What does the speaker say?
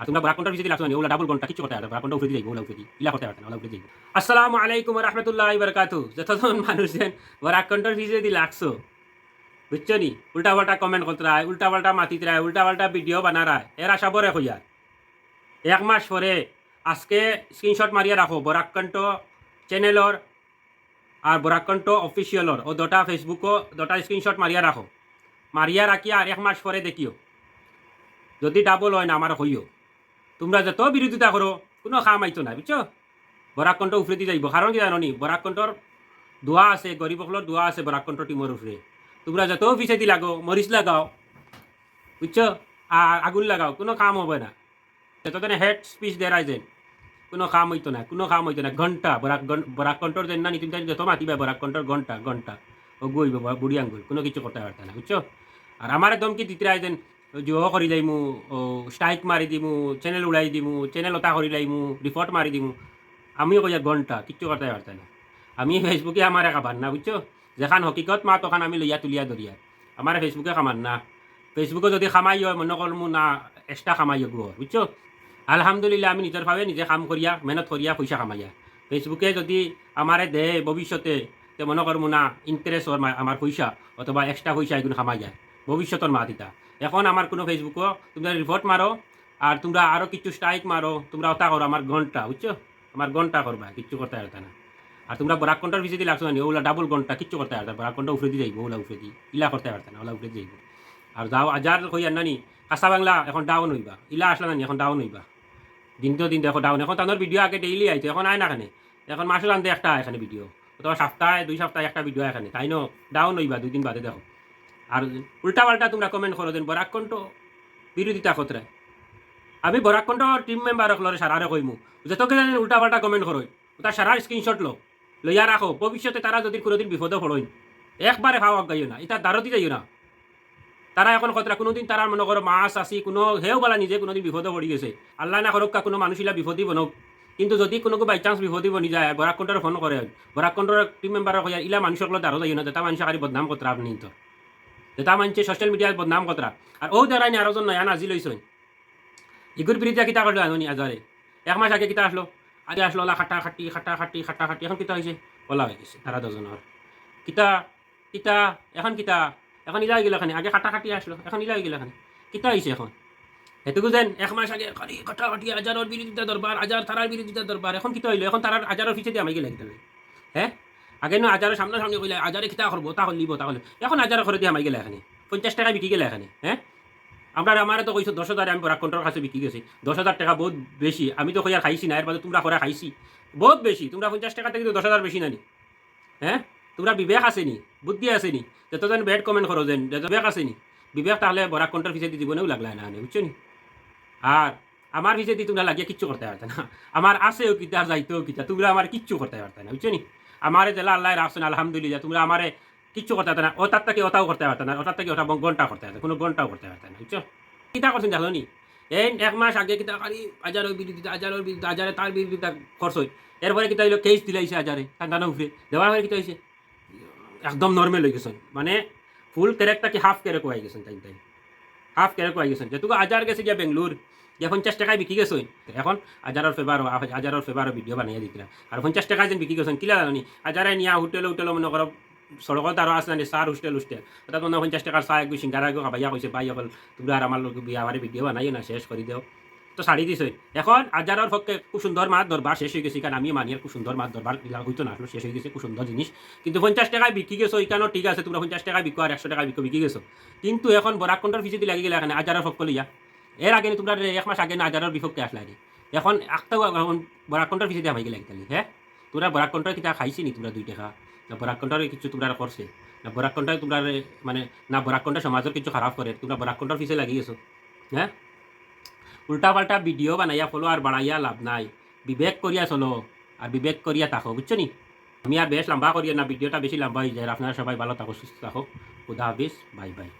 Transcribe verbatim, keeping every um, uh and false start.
আর তোমরা বরাক কণ্ঠর পিছেদি লাগছো নি, ওলা ডাবল ঘন্টা কিচ্ছু করতে পারতা না, বরাক কণ্ঠ উফরেদি যাইবো, ওলা উফরেদি, ইলা করতে পারতা না, ওলা উফরেদি যাইবো। আসসালামু আলাইকুম ওয়া রাহমাতুল্লাহি ওয়া বারাকাতুহু। যতজন মানুষ যেন বরাক কণ্ঠর পিছেদি লাগছো, বুঝছো নি? উল্টা পাল্টা কমেন্ট করতরায়, উল্টা পাল্টা মাতিতরায়, উল্টা পাল্টা ভিডিও বানারায়, এর আশা বড় কইয়ার। এক মাস পরে আজকে স্ক্রিনশট মারিয়া রাখো, বরাক কণ্ঠ চ্যানেলর আর বরাক কণ্ঠ অফিসিয়ালর, ও দুটা Facebook-ও দুটা স্ক্রিনশট মারিয়া রাখো। মারিয়া রাখিয়া আর এক মাস পরে দেখিও, যদি ডাবল অয় না, আমারে কইও। তোমরা যত বিরোধিতা করো, কুনু কাম আইতো না, বুঝছো? বরাক কণ্ঠ উফরেদি যাইবো, কারণ কিতা জানো নি? বরাক কণ্ঠর দোয়া আছে, গরিব অকলর দোয়া আছে বরাক কণ্ঠ টিমর উপরে। তোমরা যত পিছেদি লাগো, মরিচ লাগাও, বুঝছো? আর আগুন লাগাও, কুনু কাম অইবো না। যতজনে হেট স্পিচ দেরায় যেন, কুনু কাম অইতো না, কুনু কাম অইতো না। ঘন্টা, বরাক ঘন-, বরাক কণ্ঠর যেন না নি, তুমি যত মাতিবায় বরাক কণ্ঠর ঘন্টা, ঘন্টা। অগু অইবো বা-, বুড়ি আঙ্গুল, কুনু কিচ্ছু করতে পারতা না, বুঝছো? আর আমারে ধমকি দিতরায় যেন, ওই যে ও করি যাইমু, ও স্ট্রাইক মারি দিমু, চ্যানেল উড়াই দিমু, চ্যানেল ওতা করি লাইমু, রিপোর্ট মারি দিমু। আমি কইয়ার ঘন্টা, কিচ্ছু করতে পারতা না। আমি Facebook-এ আমারে খাবার না, বুঝছো? যেখান হকিকত মাত, ওখান আমি লইয়া তুলিয়া ধরিয়ার। আমারে Facebook-এ খামার না। Facebook-ও যদি খামাই অয়, মনো করমু না, এক্সট্রা খামাই অগু অর, বুঝছো? আলহামদুলিল্লাহ, আমি নিজর পাওয়ে নিজে কাম করিয়া, মেহনত করিয়া, পয়সা খামাইয়ার। Facebook-এ যদি আমারে দেয় ভবিষ্যতে, তে মনো করমু না, ইন্টারেস্ট অর মা-, আমার পয়সা, অথবা এক্সট্রা পয়সা এগুন খামাইয়ার। ভবিষ্যতর মাত ইতা। এখন আমার কুনু Facebook-ও তোমরা রিপোর্ট মারো, আর তোমরা আরো কিছু স্ট্রাইক মারো, তোমরা ওতা করো, আমার ঘন্টা, বুঝছো? আমার ঘন্টা করবা, কিচ্ছু করতে পারতা না। আর তোমরা বরাক কণ্ঠর পিছেদি লাগছো না নি, ওলা ডাবল ঘন্টা, কিচ্ছু করতে পারতা না। বরাক কণ্ঠ উফরেদি যাইবো, ওলা উফরেদি, ইলা করতে পারতা না, ওলা উফরেদি যাইবো। আর যাও, আজার কইয়ার না নি, কাঁচা বাংলা এখন ডাউন অইবা, ইলা আছলা না নি, এখন ডাউন অইবা। দিন তো দিন দেখো ডাউন, এখন তানর ভিডিও আগে ডেইলি আইতো, এখন আয় না কেনে, এখন মাসর আন্দে একটা আয় এখানে ভিডিও, অথবা সপ্তাহে, দুই সপ্তাহে একটা ভিডিও আয় এখানে, তাইন ডাউন অইবা দুই দিন বাদে দেখো। আর উল্টা পাল্টা তোমরা কমেন্ট করো যেন বরাক কণ্ঠ বিরোধিতা করতরায়। আমি বরাক কণ্ঠ টিম মেম্বার অকলরে সারারে কইমু, যত কিতা যেন উল্টা পাল্টা কমেন্ট করইন, ওতা সারার স্ক্রিনশট লও, লইয়া রাখো। ভবিষ্যতে তারা যদি কুনুদিন বিপদো পড়ইন, একবারে পাও আগাইও না, ইতা দারদি যাইও না। তারা এখন কতরা কুনুদিন তারার মনো করো মাছ আসি, কুনু হেও বালা নিজে কুনুদিন বিপদো পড়ি গেছে, আল্লাহ না করউক্কা কুনু মানুষ ইলা বিপদি বনউক, কিন্তু যদি কুনুগু by chance বিপদি বনি যায়, বরাক কণ্ঠরে ফোন করে, বরাক কণ্ঠর টিম মেম্বাররে কইয়ার, ইলা মানুষ অকলর দারো যাইও না, যেতা মানুষ খালি বদনাম করতরা আপনি তো, যেতা মানষে সোশ্যাল মিডিয়াত বদনাম করতরা। আর ও দাঁড়াইনি আরো জন নয়া নাজিল অইছইন, ইগুর বিরুদ্ধে কিতা করলো জানো নি আজারে? এক মাস আগে কিতা আসলো, আগে আসলো ওলা কাটাকাটি, কাটাকাটি, কাটাকাটি, এখন কিতা অইছে? ওলা অই গেছে তারা দুজনর। কিতা, কিতা, এখন কিতা? এখন ইলা অই গেল কেনে, আগে কাটাকাটি আসলো, এখন ইলা অই গেল কেনে। কিতা অইছে এখন? হেতুকু যেন এক মাস আগে খালি কাটাকাটি, আজারর বিরোধিতা দরবার, আজার তারার বিরোধিতা দরবার, এখন কিতা অইলো? এখন তারার আজারর পিছেদি হামাই গেলা কিতা লাগি? হে? আগে নু আজারর সামনাসামনি কইলা, আজারে কিতা করবো, তা করলিবো, তা করলিবো। এখন আজারর ঘরেদি হামাই গেলা কেনে। পঞ্চাশ টেকায় বিকি গেলা কেনে, হে? আমরা, আমারে তো কইছো দশ হাজারে আমি বরাক কণ্ঠর কাছে বিকি গেছি। দশ হাজার টেকা বউত বেশি। আমি তো কইয়ার খাইছি না, এর বাদে তোমরা করা খাইছি। বউত বেশি। তোমরা পঞ্চাশ টেকা থাকি তো দশ হাজার বেশি না নি? হে? তোমরা বিবেক আছে নি? বুদ্ধি আছে নি? যত যেন ব্যাড কমেন্ট করো যেন, যত বিবেক আছে নি? বিবেক থাকলে বরাক কণ্ঠর পিছেদি জীবনেও লাগলায় না, বুঝছো নি? আর আমার পিছেদি তোমরা লাগিয়া কিচ্ছু করতায় পারতায় না। আমার আছেও কিতা, যাইতেও কিতা, তোমরা আমারে কিচ্ছু করতায় পারতায় না, বুঝছো নি? আমারে যেলা আল্লায় রাখছইন, আলহামদুলিল্লাহ, তোমরা আমারে কিচ্ছু করতায় পারতায় না, ওতার থাকি ওতাও করতায় পারতায় না, ওতার থাকি ওতা ব-, ঘন্টা করতায় পারতায় না, কুনু ঘন্টাও করতায় পারতায় না, বুঝছো? কিতা করছইন দেখো নি? এই এক মাস আগে কিতা খালি আজারর বিরোধিতা, আজারর বিরোধিতা, আজারে তার বিরোধিতা করছইন। এরপরে কিতা অইলো, কেস দিলাইছে আজারে, তান তানর উপরে। দেওয়ার পরে কিতা অইছে? একদম নরমাল অই গেছইন। মানে, ফুল ক্যারেক্টার কি হাফ ক্যারেক্টার অই গেছইন তাইন তাইন। হাফ ক্যারেক্টার অই গেছইন। যেহেতু আজার গেছে গিয়া বেঙ্গালুর, গিয়া পঞ্চাশ টেকায় বিকি গেছইন। এখন আজারর ফেভারও, আজারর ফেভারও ভিডিও বানাইয়া দিতরা। আর পঞ্চাশ টেকায় যেন বিকি গেছইন, কিলা জানো নি? আজারে নিয়া হোটেলো, হোটেলো মনো করো, সড়কো তারও আছে না নি, চার হোস্টেল, হোস্টেল। অর্থাৎ মনে হয় পঞ্চাশ টেকার চা একগু সিঙ্গারা একগু খাবাইয়া কইছে, "ভাই অকল, তোমরা আর আমার লগে বিয়া বারে ভিডিও বানাইও না, শেষ করি দেও।" তো ছাড়ি দিছইন। এখন আজারর পক্ষে খুব সুন্দর মাত দরবার শেষ অই গেছে, কারণ আমিও মানি আর খুব সুন্দর মাত দরবার ইলা অইতো না, আসলে শেষ অই গেছে, খুব সুন্দর জিনিস। কিন্তু পঞ্চাশ টেকায় বিকি গেছো, ইখানও ঠিক আছে, তোমরা পঞ্চাশ টেকায় বিকো আর একশো টেকায় বিকো, বিকি গেছো। কিন্তু এখন বরাক কণ্ঠর পিছেদি লাগি গেলা কেনে আজারর পক্ষ লইয়া। এর আগে নি তোমরা রে এক মাস আগে না আজারর বিপক্ষে আসলা রে। এখন একটাও এখন বরাক কণ্ঠর পিছেদি হামাই গেলা কিতা নি, হে? তোমরা বরাক কণ্ঠর কিতা খাইছে নি তোমরা দুই টেকা? না বরাক কণ্ঠর কিছু তোমরা করছে? না বরাক কণ্ঠর তোমরা রে, মানে, না বরাক কণ্ঠ সমাজর কিছু খারাপ করে, তোমরা বরাক কণ্ঠর পিছে লাগি গেছো, হে? উল্টা পাল্টা ভিডিও বানাইয়া ফলোয়ার বাড়াইয়া লাভ নাই, বিবেক করিয়া চলো, আর বিবেক করিয়া থাকো, বুঝছো নি? আমি আর বেশ লম্বা করিয়ার না, ভিডিওটা বেশি লম্বা অই যার। আপনারা সবাই ভালো থাকো, সুস্থ থাকো, খুদা হাফিজ, বাই বাই।